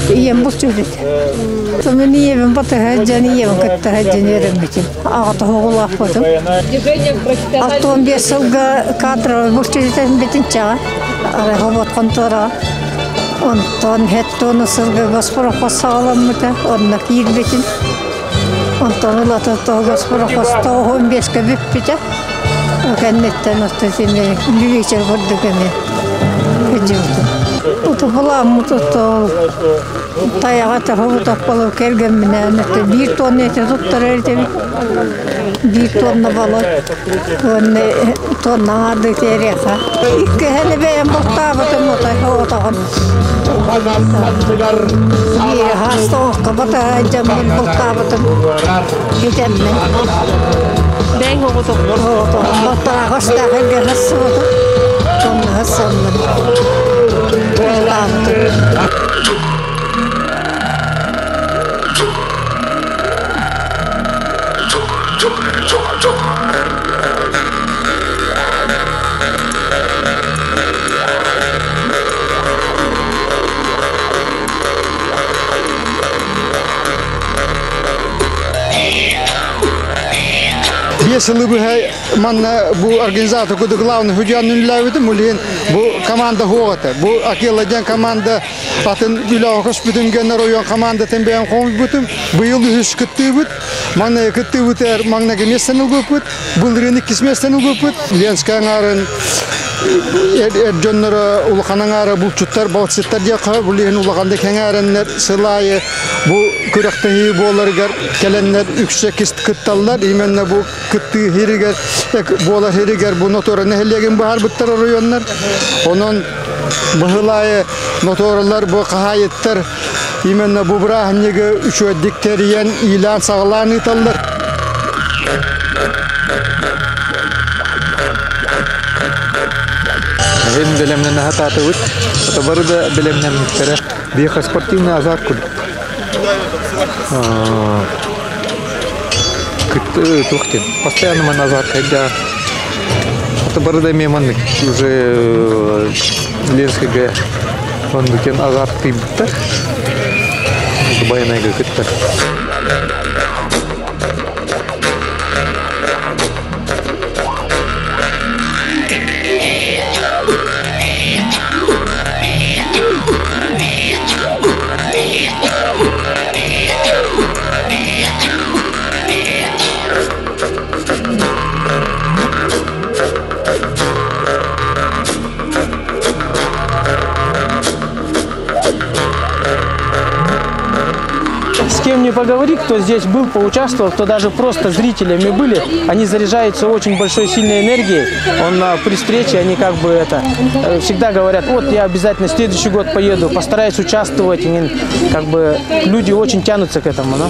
Ийэм булчут этэ. Мин ийэбин батыһа дьон ийэбин кытта сылдьан үөрэммитим. Аҕата оҕолоохпутум. 65 сылга кадровый булчут этим битинчэҕэ. Арай хобот хонтуораҕа. Онтон хеттону сылга госпорохос саҕаламмыта. Онно киирбитим. Онтон ылата госпорохос 95-ке бүппүтэ. Кэнниттэн отто сини вечер курдук эми сылдьыбытым. Утупуламмыт отто тайаҕа таһыбыт опполу кэргэмминээн это биир тонна эти туттарар этибит. Биир тонна балык уонна тонна аҥаардыы териэхэ. Иккиһэни бэйэм бултаабытым отой отоҕун. Биир хас тоҕокко батаһа дьаммын бултаабытым. Хитэммин. Бэйэҥ оҕотох. Балтарааҕа астаах эргэ хассыбытым. Тонна хассаммын. Бултаабытым. Биэс сылы быһа манна бу организатор курдук главный судья үлэлээбитим. Улиин бу команда суох этэ. Бу Акела диэн команда атын үлэҕэ көспүтүм гэннэр ойон командатын бэйэм хомуйбутум. Быйыл үһүс кыттыыбыт. Маҥнайгы кыттыыбытыгар маҥнайгы миэстэни ылбыппыт. Былырыын иккис миэстэни ылбыппыт. Ленскэй аҥаарын эр дьонноро улахан аҥаара булчуттар, балыксыттар диэххэ бу иһин улаханнык кэҥээрэннэр сыл аайы бу күрэхтэһии буоларыгар кэлэннэр үксэ кытталлар. Именно бу кыттыы иһигэр буолар иһигэр бу Нотуора нэһилиэгин быһаарбыттар оройуоннар. Онон быһыл аайы нотуоралар бу хаһаайыттар именно бу бырааһынньыгы үчүгэйдик тэрийэн, иилээн-саҕалаан ыыталлар. Эһин бэлэмнэнэ сатаатыбыт. Это бары да бэлэмнэммиттэрэ. Биэхэ спортивный азарт курдук. Туох диэн, постоянно манна азарт хайда. Это бары да эмиэ маннык уже Ленскэйгэ маннык диэн азарт тыйбыттар. Байанайга кыттар. С кем не поговори, кто здесь был, поучаствовал, кто даже просто зрителями были, они заряжаются очень большой сильной энергией. Он при встрече, они как бы это, всегда говорят, вот я обязательно следующий год поеду, постараюсь участвовать. И, как бы люди очень тянутся к этому. Да?